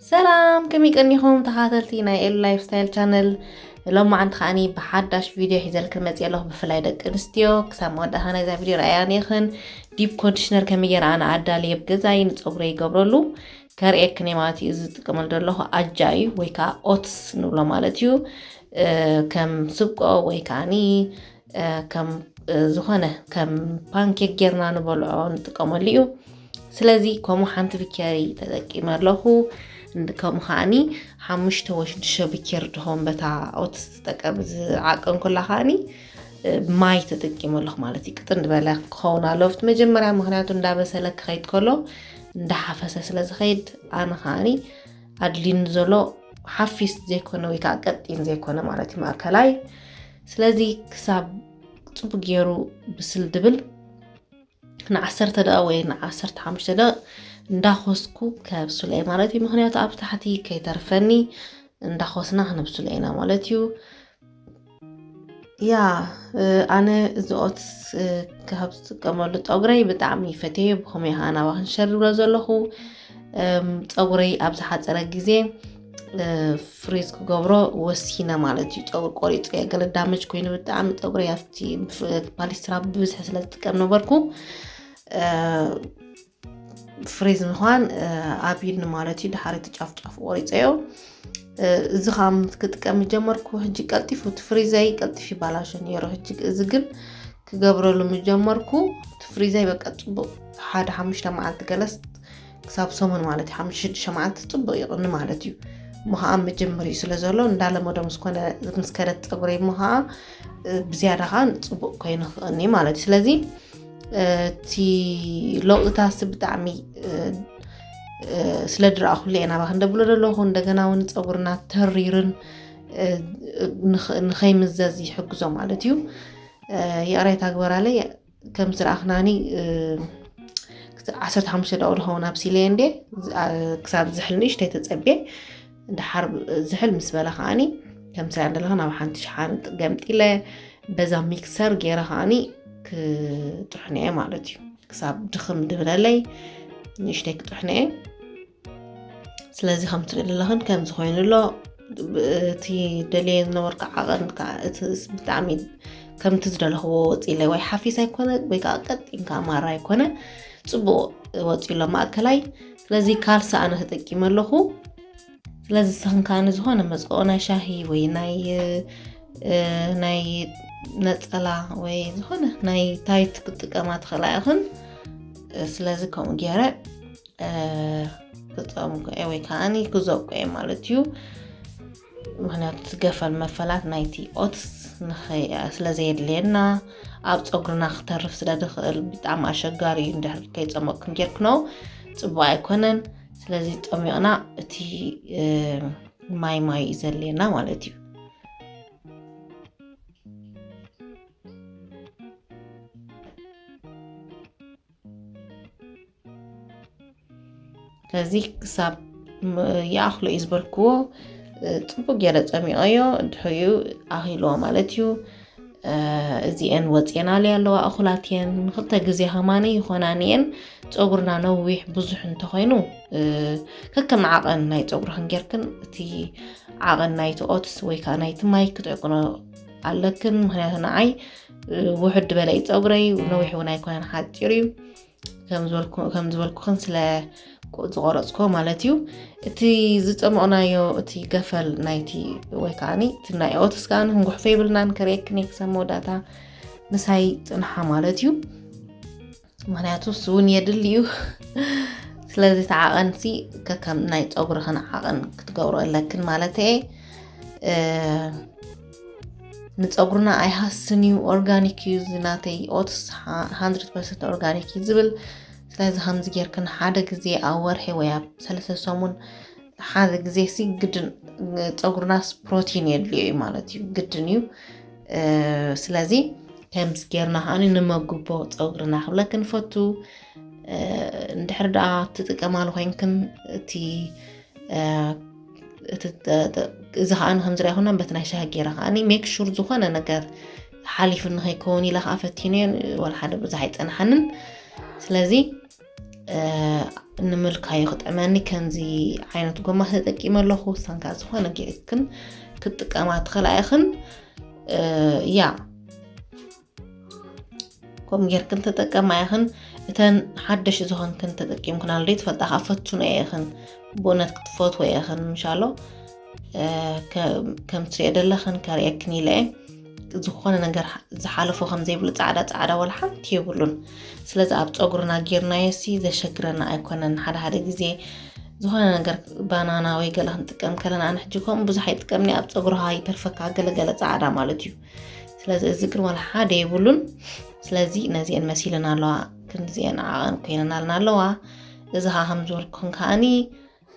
ሰላም፣ ከመይ ቀኒኹም ተኻተልቲ ናይ ኤሉ ላይፍ ስታይል ቻነል? ሎማዓንቲ ከዓኒ ብሓዳሽ ቪድዮ ሒዘልክን መፅእ ኣለኹ። ብፍላይ ደቂ ኣንስትዮ ክሳብ መወዳእታ ናይዛ ቪድዮ ረኣያ ኔኽን። ዲፕ ኮንዲሽነር ከመይ ገይረ ኣነ ኣዳልየ ኣብ ገዛይ ንፀጉረይ ይገብረሉ ከርእየክን እየ ማለት እዩ። እዚ ዝጥቀመሉ ዘለኹ ኣጃ እዩ፣ ወይ ከዓ ኦትስ ንብሎ ማለት እዩ። እ፣ ከም ስብቆ ወይ ከዓኒ እ፣ ከም እ፣ ዝኾነ ከም ፓንኬክ ጌርና ንበልዖ ንጥቀመሉ እዩ። ስለዚ ከምኡ ሓንቲ ብኬሪ ተጠቂመ ኣለኹ። እንድ- ከምኡ ከዓኒ ሓሙሽተ ወይ ሽዱሽተ ብኬሪ ድኾን በታ ኦትስ ዝጠቀም ዝዓቀን ኮላ ከዓኒ እ፣ ማይ ተጠቂመ ኣለኹ ማለት እዩ። ቅጥን ዝበለ ክኸውን ኣለዎ። ኣብቲ መጀመርያ ምኽንያቱ እንዳበሰለ ክኸይድ ከሎ እንዳሓፈሰ ስለ ዝኸይድ ኣነ ከዓኒ ኣድሊኒ ዘሎ ሓፊስ ዘይኮነ ወይ ከዓ ቀጢን ዘይኮነ ማለት እዩ ማእከላይ። ስለዚ ክሳብ ጽቡቅ ገይሩ ብስል ድብል ንዓሰርተ ደቂቕ ወይ ንዓሰርተ ሓሙሽተ ደቂቕ እንዳኾስኩ ከብስሎ እየ ማለት እዩ። ምኽንያቱ ኣብ ታሕቲ ከይተርፈኒ እንዳኾስና ክነብስሎ ኢና ማለት እዩ። ያ እ፣ ኣነ እዚ ኦትስ እ፣ ካብ ዝጥቀመሉ ፀጉረይ ብጣዕሚ ፈትየ፣ ብኸመይ ከዓ ናባኽን ሸር ዝብሎ ዘለኹ። እም፣ ፀጉረይ ኣብ ዝሓፀረ ግዜ እ፣ ፍሪዝ ክገብሮ ወሲነ ማለት እዩ። ፀጉር ቆሪፀ እየ፣ ገለ ዳመጅ ኮይኑ ብጣዕሚ ፀጉረይ ኣብቲ ፍ- ፓሊስትራ ብብዝሒ ስለ ዝጥቀም ነበርኩ እ፣ ፍሪዝ ምዃን እ፣ ኣብዩኒ ማለት እዩ። ድሓር እቲ ጫፍ ጫፍ ቆሪፀዮ እ፣ እዚ ከዓ ክጥቀም ጀመርኩ። ሕጂ ቀልጢፉ እቲ ፍሪዘይ ቀልጢፉ ይባላሾ ነይሩ። ሕጂ እዚ ግን ክገብረሉ ምጀመርኩ። እቲ ፍሪዘይ በቃ ፅቡቅ ሓደ ሓሙሽተ መዓልቲ ገለስ ክሳብ ሰሙን ማለት እዩ። ሓሙሽተ ሽዱሽተ መዓልቲ ፅቡቅ ይቕኒ ማለት እዩ። እሞ ከዓ መጀመሪኡ ስለ ዘሎ እንዳለመዶ ምስ ኮነ ምስ ከደት ፀጉረይ እሞ ከዓ እ፣ ብዝያዳ ከዓ ፅቡቅ ኮይኑ ክቕኒ ማለት እዩ። ስለዚ እ፣ እቲ ለውጥታሲ ብጣዕሚ እ፣ እ፣ ስለ ድረኣኹሉ እየ ናባኽን ደብሎ ዘለኹ። እንደገና እውን ፀጉርና ተሪርን እ፣ ንኸ- ንኸይምዘዝ ይሕግዞ ማለት እዩ። እ፣ ይቕሬታ ግበራለይ ከም ዝረኣኽናኒ እ፣ ዓሰርተ ሓሙሽተ ደቂቕ ዝኸውን ኣብሲለ እንዴ ዝ- ኣ- ክሳብ ዝሕል ንእሽተይ ተፀቤ። ድሓር ዝሕል ምስ በለ ከዓኒ ከም ትሪኣ ዘለኽን ኣብ ሓንቲ ሸሓኒ ገምጢለ በዛ ሚክሰር ገይረ ከዓኒ ክጥሕንየ ማለት እዩ። ክሳብ ድኽም ድብለለይ ንእሽተይ ክጥሕንየ። ስለዚ ከም ትሪኢ ዘለኽን ከም ዝኾይኑ ኣሎ። እቲ ደልየ ዝነበርኩ ዓቐን ከዓ እቲ ስ- ብጣዕሚ ከምቲ ዝደለኽዎ ወፂለይ፣ ወይ ሓፊስ ኣይኮነ ወይ ከዓ ቀጢን ከዓ ማራ ኣይኮነ፣ ፅቡቅ ወፂሎ ማእከላይ። ስለዚ ካልሲ ኣነ ተጠቂመ ኣለኹ። ስለዚ ንስኽን ከዓ ንዝኾነ መፅኦ ናይ ሻሂ ወይ ናይ እ፣ ናይ ነፀላ ወይ ዝኾነ ናይ ታይት ክትጥቀማ ትኽእላ ኢኽን። ስለዚ ከምኡ ገይረ እ፣ ክፀምጎ እየ ወይ ከዓኒ ክዘቆ እየ ማለት እዩ። ምክንያቱ እቲ ገፈል መፈላት ናይቲ ኦትስ ንኸይ- ስለ ዘየድልየና ኣብ ፀጉርና ክተርፍ ስለ ድኽእል ብጣዕሚ ኣሸጋሪ እዩ። እንድሕር ከይፀመቅክን ጌርክኖ ፅቡቅ ኣይኮነን። ስለዚ ፀሚቕና እቲ እ፣ ማይ ማይ እዩ ዘድልየና ማለት እዩ። ስለዚ ክሳብ ም- ይኣኽሎ እዩ ዝበልክዎ እ፣ ፅቡቅ ገይረ ፀሚቐዮ ድሕሪኡ ኣኺልዎ ማለት እዩ። እ፣ እዚኤን ወፅኤናለይ ኣለዋ እኹላት እየን። ንክልተ ግዜ ከማኒ ይኾናኒ እየን። ፀጉርና ነዊሕ ብዙሕ እንተኾይኑ እ፣ ከከም ዓቐን ናይ ፀጉርኽን ጌርክን እቲ ዓቐን ናይቲ ኦትስ ወይ ከዓ ናይቲ ማይ ክትዕቅኖ ኣለክን። ምክንያቱ ንዓይ እ፣ ውሕድ ዝበለ እዩ ፀጉረይ፣ ነዊሕ እውን ኣይኮነን ሓፂር እዩ። ከም ዝበልኩ- ከም ዝበልኩኽን ስለ ቆ- ዝቆረፅኮ ማለት እዩ። እቲ ዝፀመቕናዮ እቲ ገፈል ናይቲ ወይ ከዓኒ እቲ ናይ ኦትስ ከዓኒ ክንጉሕፎ የብልናን። ከርእየክን እየ ክሳብ መወዳእታ ምሳይ ፅንሓ ማለት እዩ። ምክንያቱ እሱ እውን የድሊ እዩ። ስለዚ እቲ ዓቐንሲ ከከም ናይ ፀጉርኽን ዓቐን ክትገብሮ ኣለክን ማለት እየ። እ፣ ንፀጉርና ኣይሃስን እዩ፣ ኦርጋኒክ እዩ። እዚ ናተይ ኦትስ ሓ- ሃንድረድ ፐርሰንት ኦርጋኒክ እዩ ዝብል። ስለዚ ከምዚ ጌርክን ሓደ ግዜ ኣብ ወርሒ ወይ ኣብ ሰለስተ ሰሙን ሓደ ግዜ ሲ ግድን ፀጉርናስ ፕሮቲን የድልዮ እዩ ማለት እዩ፣ ግድን እዩ። እ፣ ስለዚ ከምዚ ጌርና ከዓኒ ንመግቦ ፀጉርና ክብለክን ፈቱ። እ፣ እንድሕር ደኣ ትጥቀማሉ ኮይንክን እቲ እ፣ እቲ ተ- ተ- እዚ ከዓ ንከም ዝረኣ ይኹና በቲ ናይ ሻሂ ገይረ ከዓ ሜክ ሹር ዝኾነ ነገር ሓሊፉ ንኸይከውን ኢለ ከዓ ፈቲነ ዋላ ሓደ ብዙሕ ኣይፀንሓንን። ስለዚ ንምልካዩ ክጥዕመኒ ከምዚ ዓይነት ጎማ ተጠቂመ ኣለኹ። ሳንካ ዝኾነ ጌርክን ክትጥቀማ ትኽእላ ኢኽን። ያ ከም ጌርክን ተጠቀማ ኢኽን። እተን ሓደሽ ዝኾንክን ተጠቂምክናሉ ዶ ትፈልጣ? ካብ ፈትኖ ኢኽን፣ ብእውነት ክትፈትዎ ኢኽን። ምሻሎ ከም ትሪኦ ዘለኽን ከርእየክን ኢለ እየ። ዝኾነ ነገር ዝሓለፎ ከም ዘይብሉ፣ ፃዕዳ ፃዕዳ ወላ ሓንቲ የብሉን። ስለዚ ኣብ ፀጉርና ጌርናዮ ሲ ዘሸግረና ኣይኮነን። ሓደ ሓደ ግዜ ዝኾነ ነገር ባናና ወይ ገለ ክንጥቀም ከለና፣ ኣነ ሕጂ ከምኡ ብዙሕ ኣይጥቀምኒ፣ ኣብ ፀጉርኻ ይተርፈካ ገለገለ ፃዕዳ ማለት እዩ። ስለዚ እዚ ግን ዋላ ሓደ የብሉን። ስለዚ ነዚአን መሲለን ኣለዋ፣ ክንዲዚአን ዓቐን ኮይነናልና ኣለዋ። እዚ ከዓ ከም ዝበልኩን ከዓኒ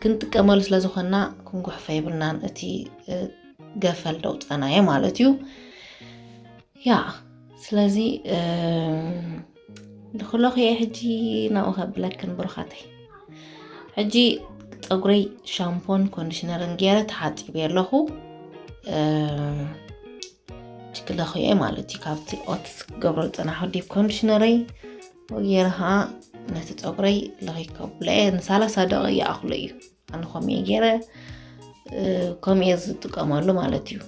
ክንጥቀመሉ ስለ ዝኾንና ክንጉሕፎ የብልናን። እቲ ገፈል ደውፀናዮ ማለት እዩ። ያ ስለዚ ድክለኹ እየ ሕጂ ናብኡ ከብለክን ብሩኻተይ። ሕጂ ፀጉረይ ሻምፖን ኮንዲሽነርን ገይረ ተሓፂበ ኣለኹ። ችክለኹ እየ ማለት እዩ። ካብቲ ኦትስ ክገብሮ ዝፀናሑ ዲፕ ኮንዲሽነረይ ወጌረ ከዓ ነቲ ፀጉረይ ለኺ ከብሎ እየ። ንሳላሳ ደቂ ይኣኽሎ እዩ። ኣነ ከምኡ እየ ገይረ ከምኡ እየ ዝጥቀመሉ ማለት እዩ።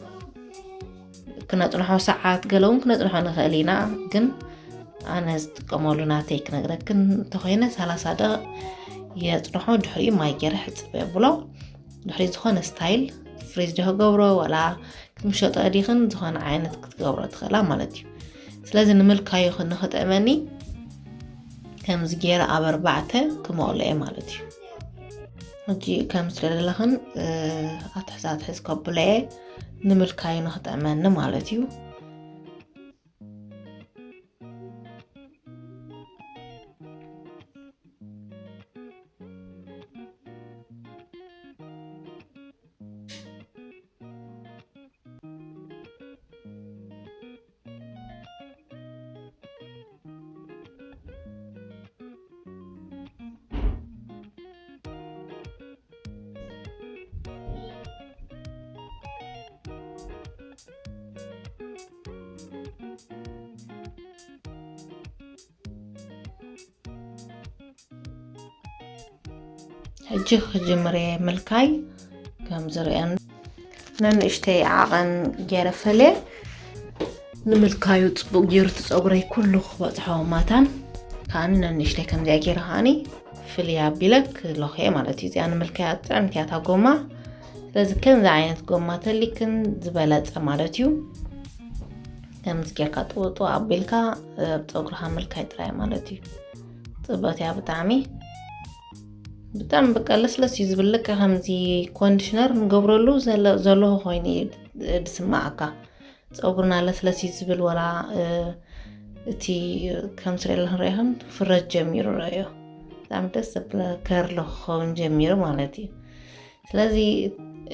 ክነፅንሖ ሰዓት ገለ እውን ክነፅንሖ ንኽእል ኢና፣ ግን ኣነ ዝጥቀመሉ ናተይ ክነግረክን እንተኮይነ ሰላሳ ደቂ የፅንሖ። ድሕሪኡ ማይ ገይረ ሕፅብ የብሎ። ድሕሪ ዝኾነ ስታይል ፍሪዝ ዶ ክገብሮ ዋላ ክትምሸጦ ዲኽን ዝኾነ ዓይነት ክትገብሮ ትኽእላ ማለት እዩ። ስለዚ ንምልካዩ ንኽጥዕመኒ ከምዚ ገይረ ኣብ ኣርባዕተ ክመቕሎ እየ ማለት እዩ። ሕጂ ከም ስለለለኽን ኣትሕዝ ኣትሕዝ ከብሎ እየ ንምልካዩ ንኽጥዕመኒ ማለት እዩ። ሕጂ ክጅምር እየ ምልካይ። ከም ዝርእየን ነንእሽተይ ዓቐን ገይረ ፈለ ንምልካዩ ጽቡቕ ገይሩ እቲ ጸጉረይ ኩሉ ክበጽሖ ማታን ከዓኒ ነንእሽተይ ከምዚኣ ገይረ ከዓኒ ፍልይ ኣቢለ ክለኽየ ማለት እዩ። እዚኣ ንምልካያ ጥዕምቲ እያ እታ ጎማ። ስለዚ ከምዚ ዓይነት ጎማ ተሊክን ዝበለጸ ማለት እዩ። ከምዚ ጌርካ ጥውጡ ኣቢልካ ኣብ ጸጉርካ ምልካይ ጥራይ ማለት እዩ። ጽብቕቲ እያ ብጣዕሚ። ብጣዕሚ በቃ ለስለስ እዩ ዝብል። ልክዕ ከምዚ ኮንዲሽነር ንገብረሉ ዘለ-፣ ዘለኹ ኮይኑ እዩ ዝስማዓካ። ጸጉርና ለስለስ እዩ ዝብል ወላ፣ እ፣ እቲ ከም ስሬላ ክንሪኦ ከም ፍረጅ ጀሚሩ ረእዮ። ብጣዕሚ ደስ ዘብል ከርሊ ክኸውን ጀሚሩ ማለት እዩ። ስለዚ፣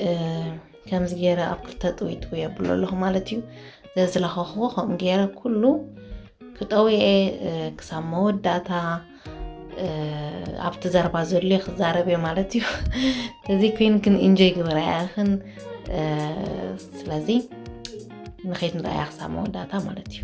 እ፣ ከምዚ ገይረ ኣብ ክልተ ጥውይ ጥውይ የብሎ ኣለኹ ማለት እዩ። ዘዝለኸኽዎ ከምኡ ገይረ ኩሉ ክጠውየ፣ እ፣ ክሳብ መወዳእታ፣ እ፣ ኣብቲ ዘረባ ዘሎ ክዛረብ እየ ማለት እዩ። እዚ ኮይኑ ግን ኢንጆይ ግበራ ያኽን፣ እ፣ ስለዚ ንኸይድ ንረኣያ ክሳብ መወዳእታ ማለት እዩ።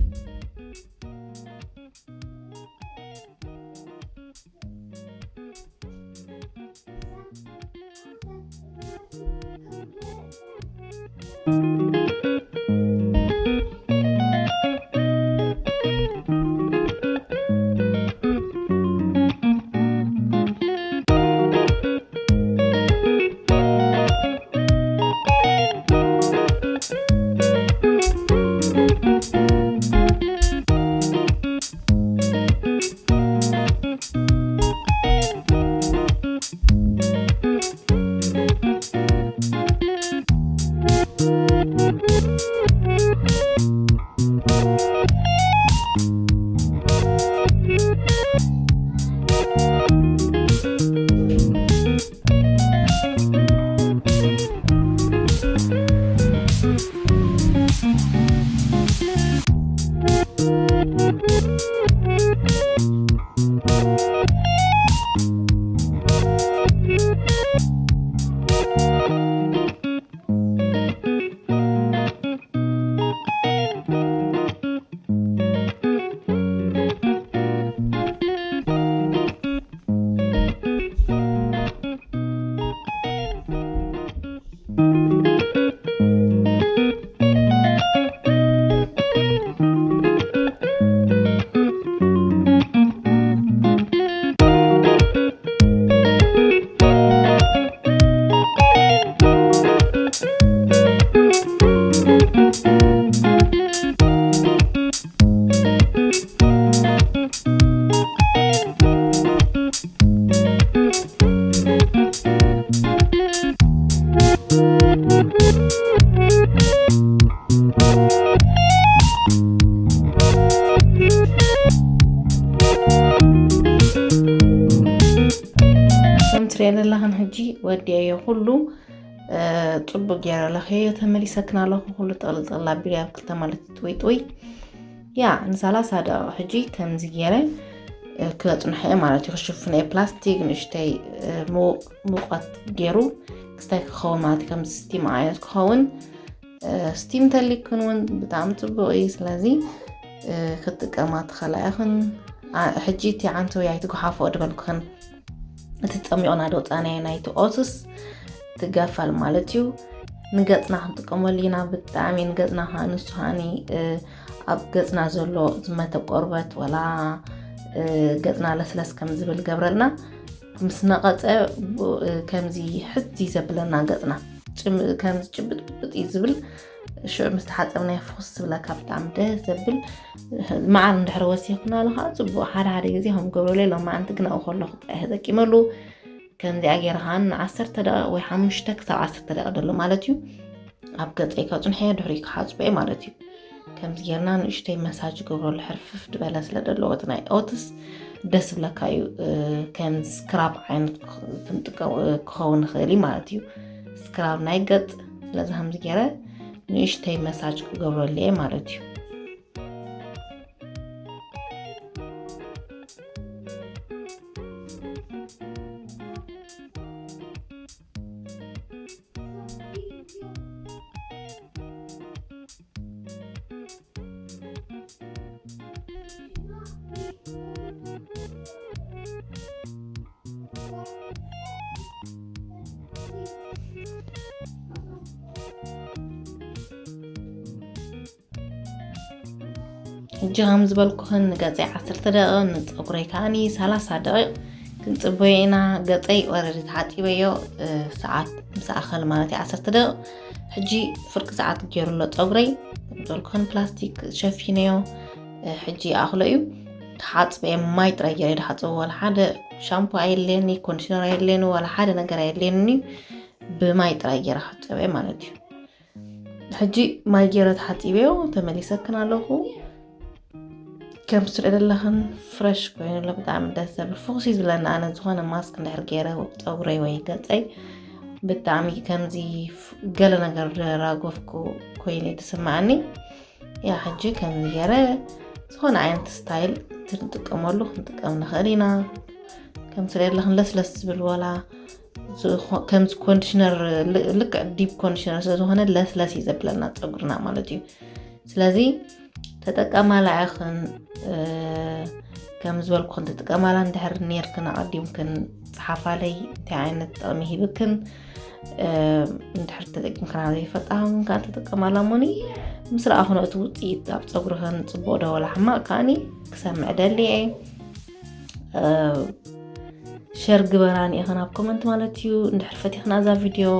ደለላኽን ሕጂ ወዲአዮ ኩሉ ጽቡቅ ገይረ ለኸዮ ተመሊሰክን ኣለኹ። ኩሉ ጠቕልጠቕላ ቢልያ ኣብ ክልተ ማለት ጥውይ ጥውይ። ያ ንሰላሳ ደቂቕ ሕጂ ከምዚ ገይረ ክበፅንሐ እየ ማለት እዩ። ክሽፍነ እየ ፕላስቲክ ንእሽተይ ሙቀት ገይሩ ክስታይ ክኸውን ማለት እዩ። ከምዚ ስቲም ዓይነት ክኸውን ስቲም ተሊክን እውን ብጣዕሚ ፅቡቅ እዩ። ስለዚ ክትጥቀማ ትኽእላ ኢኽን። ሕጂ እቲ ዓንተወይ ኣይትጉሓፎ ድበልኩኽን። እቲ ፀሚቕና ዶ ፃናየ ናይቲ ኦትስ ትገፈል ማለት እዩ። ንገፅና ክንጥቀመሉ ኢና። ብጣዕሚ ንገፅና ከዓ ንሱ ከዓኒ ኣብ ገፅና ዘሎ ዝመተ ቆርበት ወላ ገፅና ለስለስ ከም ዝብል ገብረልና ምስ ነቐፀ ከምዚ ሕዚ ዘብለና ገፅና ከምዚ ጭብጥብጥ እዩ ዝብል። ሽዑ ምስ ተሓፀብናዮ ፍኹስ ዝብለካ ብጣዕሚ ደስ ዘብል መዓር እንድሕር ወሲኽናሉ ከዓ ፅቡቅ። ሓደ ሓደ ግዜ ከም ገብረለይ ሎማዓንቲ ግን ኣብኡ ከለኹ ጥራይ ተጠቂመሉ። ከምዚኣ ገይረ ከዓ ንዓሰርተ ደቂቕ ወይ ሓሙሽተ ክሳብ ዓሰርተ ደቂቕ ደሎ ማለት እዩ ኣብ ገፀይ ከፅንሐዮ ድሕሪ ክሓፅቦ እየ ማለት እዩ። ከምዚ ጌርና ንእሽተይ መሳጅ ገብረሉ ሕርፍፍ ድበለ ስለ ደለዎ እቲ ናይ ኦትስ ደስ ዝብለካ እዩ። ከም ስክራብ ዓይነት ክኸውን ይኽእል እዩ ማለት እዩ። ስክራብ ናይ ገፅ ስለዚ ከምዚ ገይረ ንእሽተይ መሳጅ ክገብረሉ እየ ማለት እዩ። ሕጂ ከም ዝበልኩኽን ንገፀይ ዓሰርተ ደቂቕ፣ ንፀጉረይ ከዓኒ ሰላሳ ደቂቕ ክንፅበዮ ኢና። ገፀይ ወረዲ ተሓፂበዮ ሰዓት ምስ ኣኸል ማለት እዩ ዓሰርተ ደቂቕ። ሕጂ ፍርቂ ሰዓት ገይሩ ኣሎ ፀጉረይ። ከም ዝበልኩኽን ፕላስቲክ ሸፊነዮ። ሕጂ ይኣኽሎ እዩ። ተሓፅበ ማይ ጥራይ ገይረ ድሓፀቡ ዋላ ሓደ ሻምፖ ኣየድልየኒ፣ ኮንዲሽነር ኣየድልየኒ፣ ዋላ ሓደ ነገር ኣየድልየኒ። ብማይ ጥራይ ገይረ ሓፀበ ማለት እዩ። ሕጂ ማይ ገይረ ተሓፂበዮ ተመሊሰክን ኣለኹ። ከም ትሪኦ ዘለኽን ፍረሽ ኮይኑ ኣሎ። ብጣዕሚ ደስ ዘብል ፍኹስ እዩ ዝብለኒ። ኣነ ዝኾነ ማስክ እንድሕር ገይረ ፀጉረይ ወይ ገፀይ ብጣዕሚ ከምዚ ገለ ነገር ደራጎፍኩ ኮይኑ እዩ ዝስማዓኒ። ያ ሕጂ ከምዚ ገይረ ዝኾነ ዓይነት ስታይል ትንጥቀመሉ ክንጥቀም ንኽእል ኢና። ከም ትሪኦ ዘለኽን ለስለስ ዝብል ዋላ ከምዚ ኮንዲሽነር ልክዕ ዲፕ ኮንዲሽነር ስለ ዝኾነ ለስለስ እዩ ዘብለና ፀጉርና ማለት እዩ። ስለዚ ተጠቀማላ ኢኽን ከም ዝበልኩኽን ትጥቀማላ እንድሕር ኔርክን ኣቐዲምክን ፀሓፋለይ እንታይ ዓይነት ጥቕሚ ሂብክን። እንድሕር ተጠቂምክና ዘይፈልጣ እውን ከዓ ተጠቀማላ እሞኒ ምስ ረኣኹኖ እቲ ውፅኢት ኣብ ፀጉርኽን ፅቡቕ ዶ ወላ ሕማቕ ከዓኒ ክሰምዕ ደሊ እየ። ሸር ግበራኒ ኢኽን ኣብ ኮመንት ማለት እዩ። እንድሕር ፈቲኽና እዛ ቪድዮ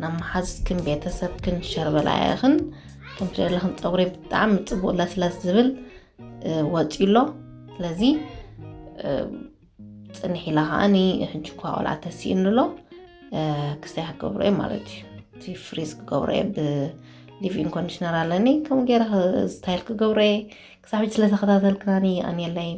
ናብ መሓዝትክን ቤተሰብክን ሸር በላያ ኢኽን። ከምቲ ዘለኽን ፀጉረይ ብጣዕሚ ፅቡቕ ለስለስ ዝብል ወፂኡ ኣሎ። ስለዚ ፅንሕ ኢላ ከዓኒ ሕጂ እኳ ቆልዓ ተሲእኒ ኣሎ። ክስታይ ክገብሮ እየ ማለት እዩ። እቲ ፍሪዝ ክገብሮ እየ ብሊቪን ኮንዲሽነር ኣለኒ። ከምኡ ገይረ ስታይል ክገብሮ እየ። ክሳብ ሕጂ ስለተኸታተልክናኒ ኣንየለይ።